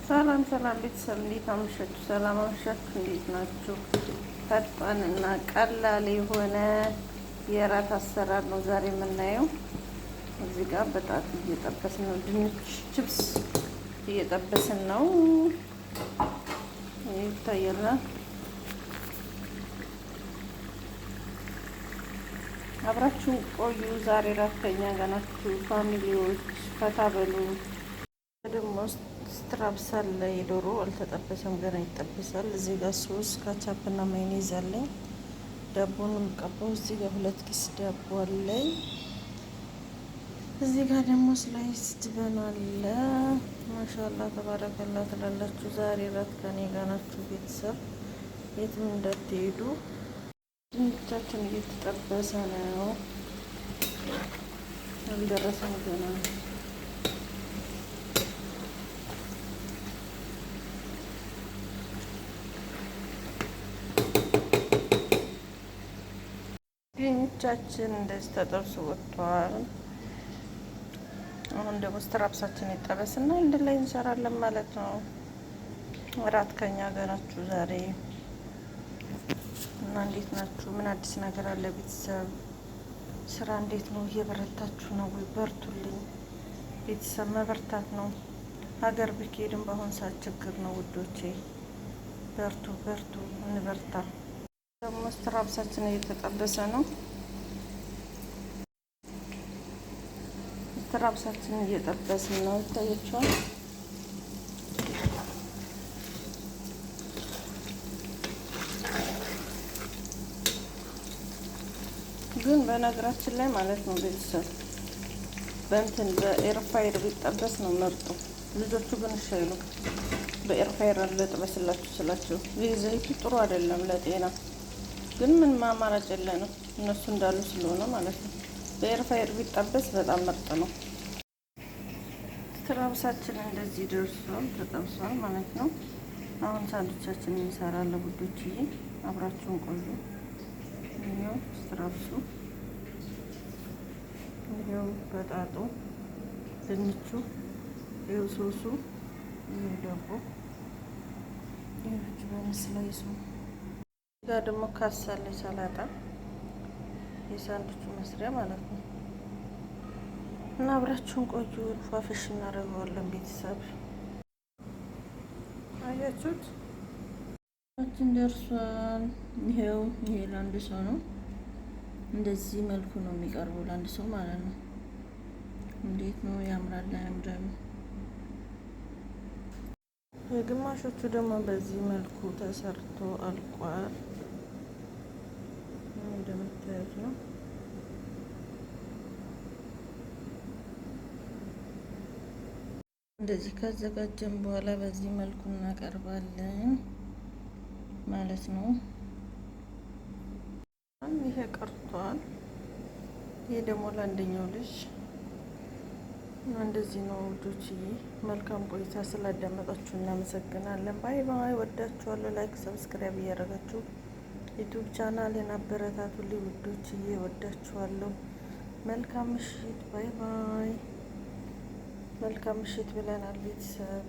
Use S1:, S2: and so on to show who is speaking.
S1: ሰላም ሰላም ቤተሰብ፣ እንዴት አመሻችሁ? ሰላም አመሻችሁ። እንዴት ናችሁ? ፈጣን እና ቀላል የሆነ የራት አሰራር ነው ዛሬ የምናየው። እዚህ ጋር በጣት እየጠበስን ነው፣ ድንች ችፕስ እየጠበስን ነው። ይታያል። አብራችሁ ቆዩ። ዛሬ ራት ከኛ ጋር ናችሁ family ዎች፣ ፈታ በሉ። ደግሞ strips አለ፣ የዶሮ አልተጠበሰም፣ ገና ይጠበሳል። እዚህ ጋር ሶስ፣ ካቻፕ እና ማዮኔዝ አለኝ። ዳቦን የምቀባው እዚህ ጋር ሁለት ኪስ ዳቦ አለኝ። እዚህ ጋር ደግሞ slice جبن አለ። ማሻላ ተባረከላ ትላላችሁ። ዛሬ ራት ከኔ ጋር ናችሁ ቤተሰብ፣ የትም እንዳትሄዱ። ድንቻችን እየተጠበሰ ነው፣ አልደረሰም ገና። ድንቻችን እንደዚህ ተጠብሶ ወጥቷል። አሁን ደግሞ strips ኣችን ይጠበስና አንድ ላይ እንሰራለን ማለት ነው። እራት ከኛ ጋር ናችሁ ዛሬ እና እንዴት ናችሁ? ምን አዲስ ነገር አለ ቤተሰብ? ስራ እንዴት ነው? እየበረታችሁ ነው ወይ? በርቱልኝ ቤተሰብ፣ መበርታት ነው። ሀገር ብኬድም በአሁን ሰዓት ችግር ነው ውዶቼ። በርቱ በርቱ፣ እንበርታ። ደግሞ strips ኣችን እየተጠበሰ ነው። strips ኣችን እየጠበስን ነው፣ ይታያችኋል። ግን በነገራችን ላይ ማለት ነው ቤተሰብ፣ በእንትን በ air fryer ቢጠበስ ነው ምርጡ። ልጆቹ ግን እሺ አይሉም። በ air fryer ልጥበስላችሁ ስላችሁ ይህ ዘይቱ ጥሩ አይደለም ለጤና፣ ግን ምን አማራጭ የለንም እነሱ እንዳሉ ስለሆነ ማለት ነው። በ air fryer ቢጠበስ በጣም ምርጥ ነው። strips ኣችን እንደዚህ ደርሷል፣ ተጠብሷል ማለት ነው። አሁን ሳንዱቻችንን እንሰራለን ውዶችዬ፣ አብራችሁን ቆዩ። ይኸው strips ኡ፣ ይኸው በጣጡ፣ ድንቹ፣ ይኸው ሶሱ፣ ይኸው ዳቦ፣ ይኸው جبن slice ኡ ጋር ደግሞ ካሳለ ሰላጣ የሳንዱቹ መስሪያ ማለት ነው። እና አብራችሁን ቆዩ። ፏፈሽ እናደርገዋለን ቤተሰብ። አያችሁት? ችን ደርሷል። ይሄው ይሄ ለአንድ ሰው ነው። እንደዚህ መልኩ ነው የሚቀርበው ለአንድ ሰው ማለት ነው። እንዴት ነው? ያምራል አያምርም? የግማሾቹ ደግሞ በዚህ መልኩ ተሰርቶ አልቋል። እንደምታዩት ነው። እንደዚህ ካዘጋጀን በኋላ በዚህ መልኩ እናቀርባለን ማለት ነው። ይሄ ቀርቷል። ይሄ ደግሞ ለአንደኛው ልጅ እንደዚህ ነው ውዶችዬ። መልካም ቆይታ ስላዳመጣችሁ እናመሰግናለን። Bye bye። ወዳችኋለሁ። Like፣ subscribe እያደረጋችሁ YouTube channel ኤን አበረታቱልኝ ውዶችዬ። ወዳችኋለሁ። መልካም ምሽት። Bye bye። መልካም ምሽት ብለናል ቤተሰብ።